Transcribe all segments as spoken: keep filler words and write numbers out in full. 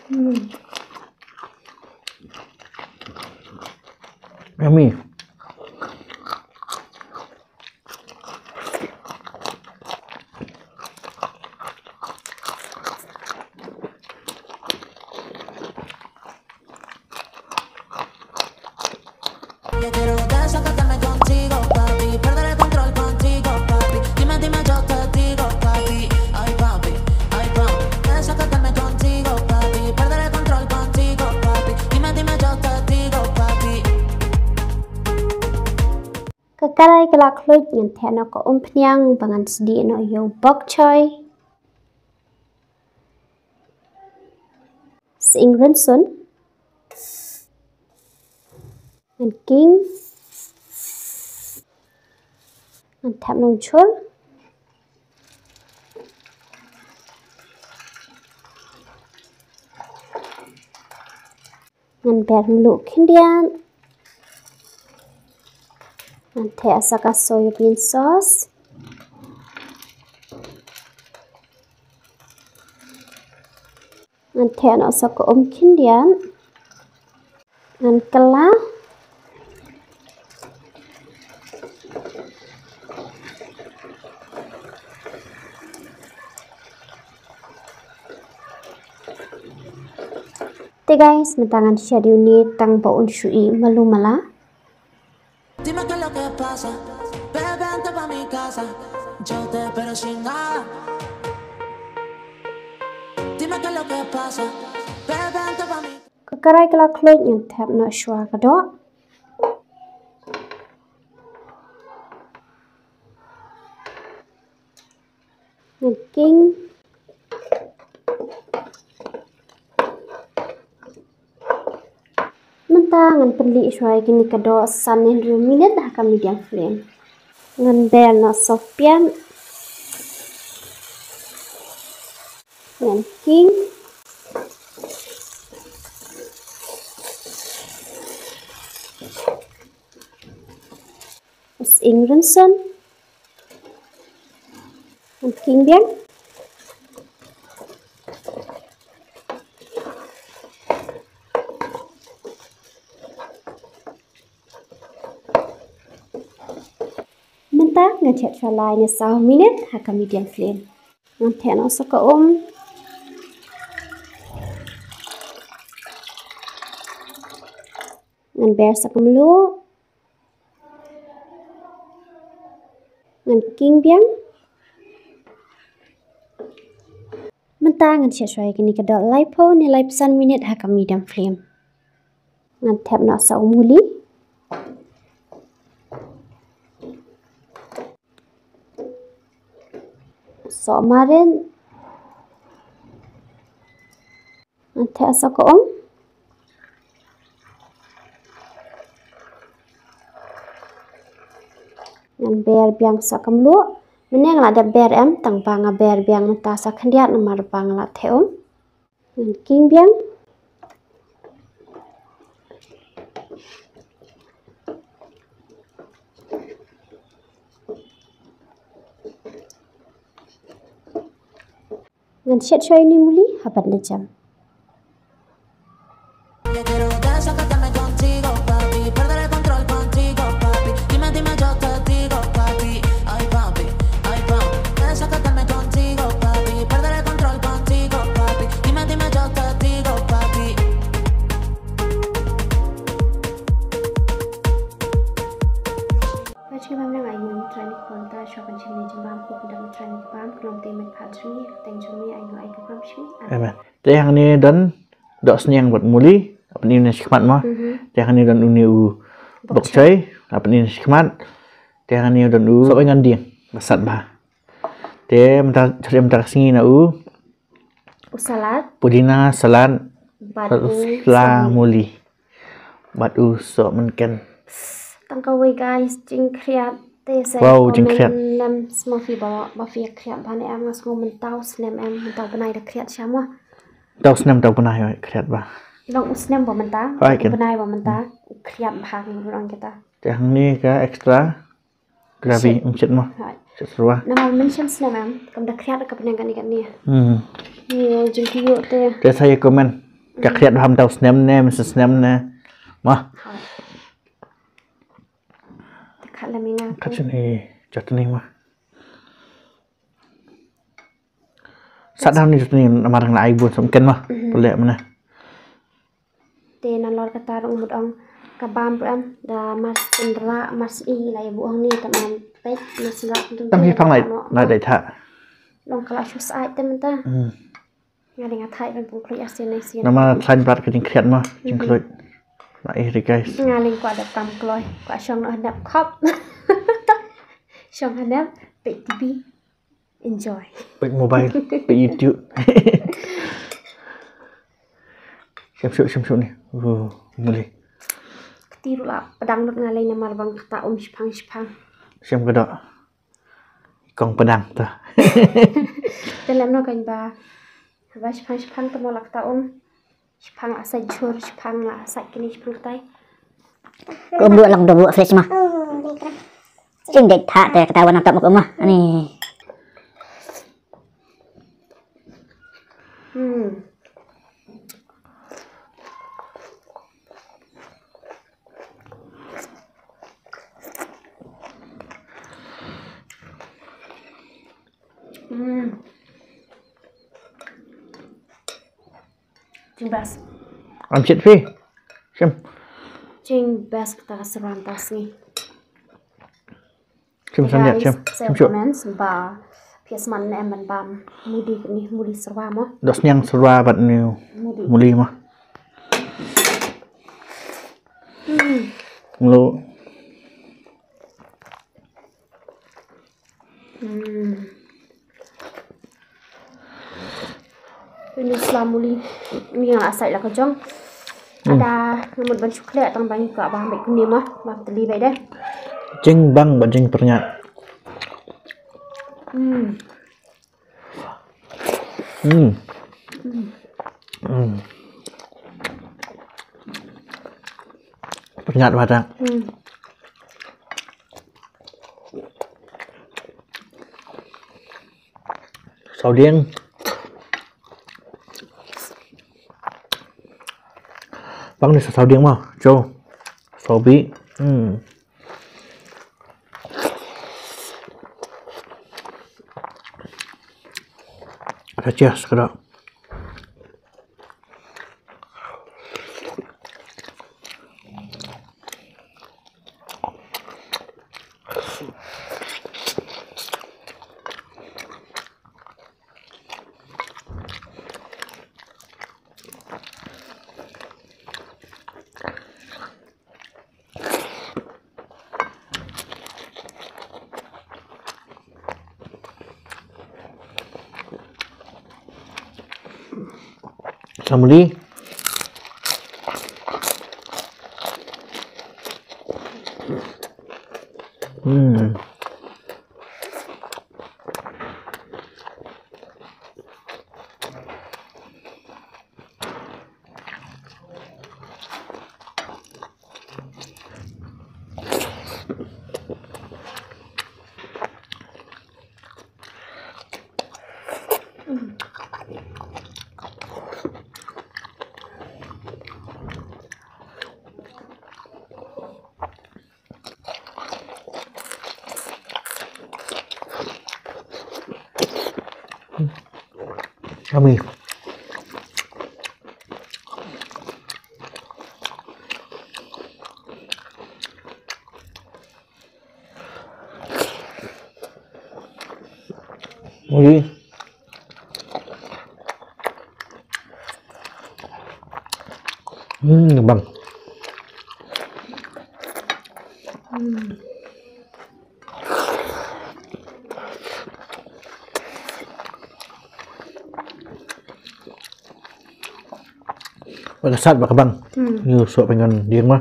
Mm. Yummy. Yo quiero desacatarme contigo, papi. Perder el control contigo, papi. Dime, dime, yo te digo, papi. Ay, papi, ay, papi. Desacatarme contigo, papi. Perder el control contigo, papi. Dime, dime, yo te digo, papi. Ka karai ka la khluit, ngan theh noh ka umphniang ba ngan sdieh noh ïa u bok choy. Sying rynsun. Ngan king. Ngan thep nongchur. Ngan ber mluh khyndiat. Ngan theh sa ka soya bean sauce. Ngan theh noh sa ka um khyndiat. Ngan kylla. Te guys, mynta ngan shet ïa une tang ba un shu ih malu mala. Dime qué es lo que pasa, bebé, vente pa' mi casa. Yo te espero sin nada. Dime qué es lo que pasa, bebé, vente pa' mi. Ka karai ka la khluit, ngan thep noh shuwa ka doh. Ngan king. Mynta ngan pynlieh shuwa ïa kine ka doh san ne hynriew minit ha ka medium flame. Ngan ber noh soft piat. Ngan king. Sying rynsun. Ngan king biang. Mynta ngan shet shuwa lai ne saw minit ha ka medium flame. Ngan theh noh sa ka um. Ngan ber sa ka mluh. Ngan king biang. Mynta ngan shet shuwa ïa kine ka doh laiphew ne laiphew san minit ha ka medium flame. Ngan thep noh sa u muli. Soh marit. Ngan theh sa ka um. Ngan ber biang sa ka mluh. Mynne nga la dep ber em, tang ba nga ber biang mynta sa khyndiat namar ba nga la theh um. Ngan king biang. Ngan shet shuwa ïa une muli haba nda jem. Yo quiero desacatarme contigo, papi. Perder el control contigo, papi. Dime, dime, yo te digo, papi. Ay, papi, ay, papi. Desacatarme contigo, papi. Perder el control contigo, papi. Dime, dime, yo te digo, papi. Peit ki bam nang ai ngi Trai ni kwan ta shuwa kan shim ni jingbam ko pynda Trai ni bam klong te met phat jong ngi teng jong ngi ai ngi ai ki bam shim. Amen. Te hangne don doh sniang bad muli, apni ne shikmat mo. Mhm. Te hangne don une u bok bok choy, apni ne shikmat. Te hangne don u soh ngan ding. Basat ba. Te mynta chari mynta sngi na u. U salad. Pudina salad. Bad u sla muli. Bad u soh mynken. Tang kawei guys, jingkhriat te sa. Wow, jingkhriat. Nem sma phi ba, ba phi khriat ba ne em nga sngew mynta u snem em, mynta u bnai da khriat sha mo. Mynta u snem mynta u bnai khriat ba. Long u snem ba mynta. Hai ken. Bnai ba mynta. U khriat ba ngi rong kita. Te hangne ka extra. Gravy, um shit mo. Hai. Shit syrwa. Namar mynshim snem em, kam da khriat ka pneng kane kane. Hmm. Ni jingkyrkhu te. Te sa ïa comment. Ka khriat ba ham tau snem ne, mesti snem ne. Ma. Te khat lem ïa nga. Khat sini, jatni ma. Sat down ni jatni, namar nga ai bun sam ken ma. Mhm. Pelek mana. Te nalor kata ruh mut ong ka bam ruh em, da mar syn rah, mar syn i la ïa buh ong ni, tam am peit, mar syn rah. Tam hi pang lai, lai dai tha. Long ka la shu sait te mynta. Hmm. Nga dei nga thait ban pung klik asin asin. Namar khlaiñ bad ka jingkhriat ma, jingkluid. Na ih ri guys. Nga ling kwah dep tam kloi, kwah shong noh hanep khop. Shong hanep, peit T V. Enjoy. Peit mobile, peit YouTube. Shem shuh, shem shuh ni. Uh, muli. Kti ruh la padang lut nga lei namar bang kata um shipang shipang. Shem ka doh. Kong padang ta. Te lem no kan ba. Ba shipang shipang te mo la kata um. Shipang la sait jhur, shipang la sait kini, shipang katai. Ko buh lang, do buh fresh ma. Sing dek tha te kata wan tap ma ko ma. Ani. Hmm. Hmm. Jingbas. Am shit phi. Shem. Jingbas kata ka syrwa mynta sngi. Shem, shem, shem. Shem, shem. Comments ba phi sman ne em ban bam muli ni, muli syrwa mo. Dos nyang syrwa bad ni muli. Muli mo. Hmm. Lo. Hmm. Ini sla muli. Ini nga la sait la ka jong. Hmm. Ada ngamut ban shu khleh tang bang ka bang bek ni ma bang teli bek deh. Jingbang ba jingpyrñiat. Hmm. Hmm. Hmm. Pynjat bata. Hmm. Saw dieng. Bang ni saw dieng ma, jo. Saw bi. Hmm. Ada cia sekeda. Sa muli. Hmm. Yummy. Ui. Hmm, bang. Hmm. Wala sat ba ka bang. Hmm. Ni usok pengen dia mah.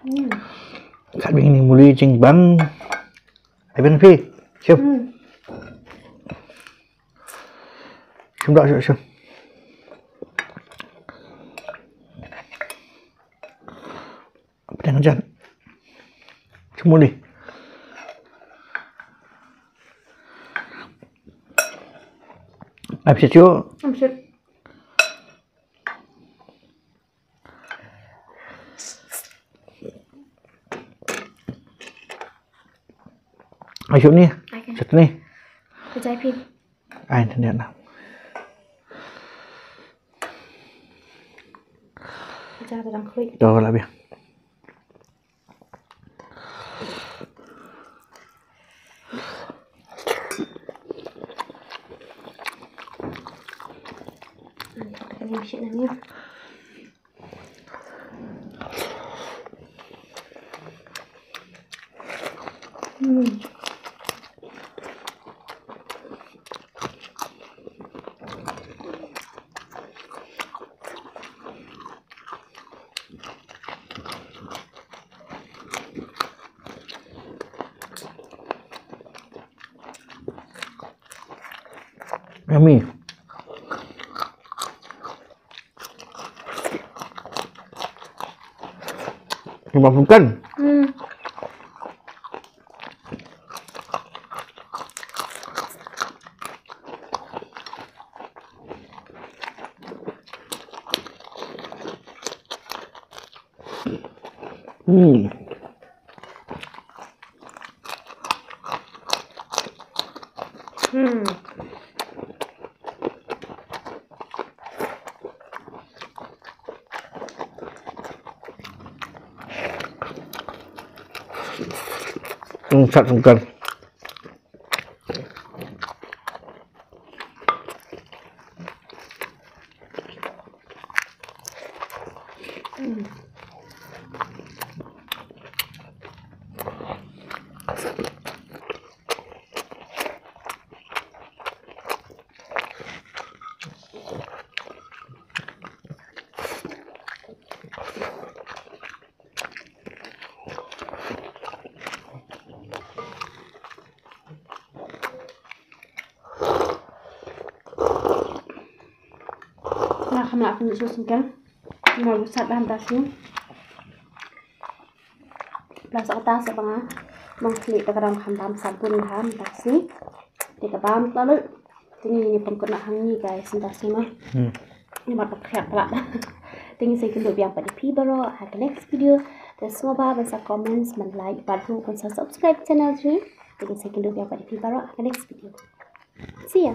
Hmm. Kat bing ni muli jingbang. Ai biang phi. Shim. Hmm. Shim da, shim, shim. Apa tengah jan? Shim muli. Ai phi chu. Am shim. Ai shim ni. Ai kan. Shim ni. Ka jai phi. Ai, tanya na. Ka jai ka dang khui. To la bia. Ai, ka dang shim ni. Hmm. Yummy. Ngi ba pynkan. Hmm. Hmm. Hmm. Hmm, sat sungkan. Nga kham lah pynjah sngewsih kan. Nga busat dah mynta sni. Pla sa kata sa ba nga. Mong khlieh ta ka dang kham tam sa bun dah mynta sni. Te ka bam ka lut. Te ngi ni pynkhot na hangne guys, mynta sni ma. Hmm. Ni ma ka khriat pla. Te ngin sa ïakynduh biang pat ïa phi baroh ha ka next video. Te sngewbha ban sa comments, ban like, bad ruh ban sa subscribe channel jong ngi. Te ngin sa ïakynduh biang pat ïa phi baroh ha ka next video. See ya.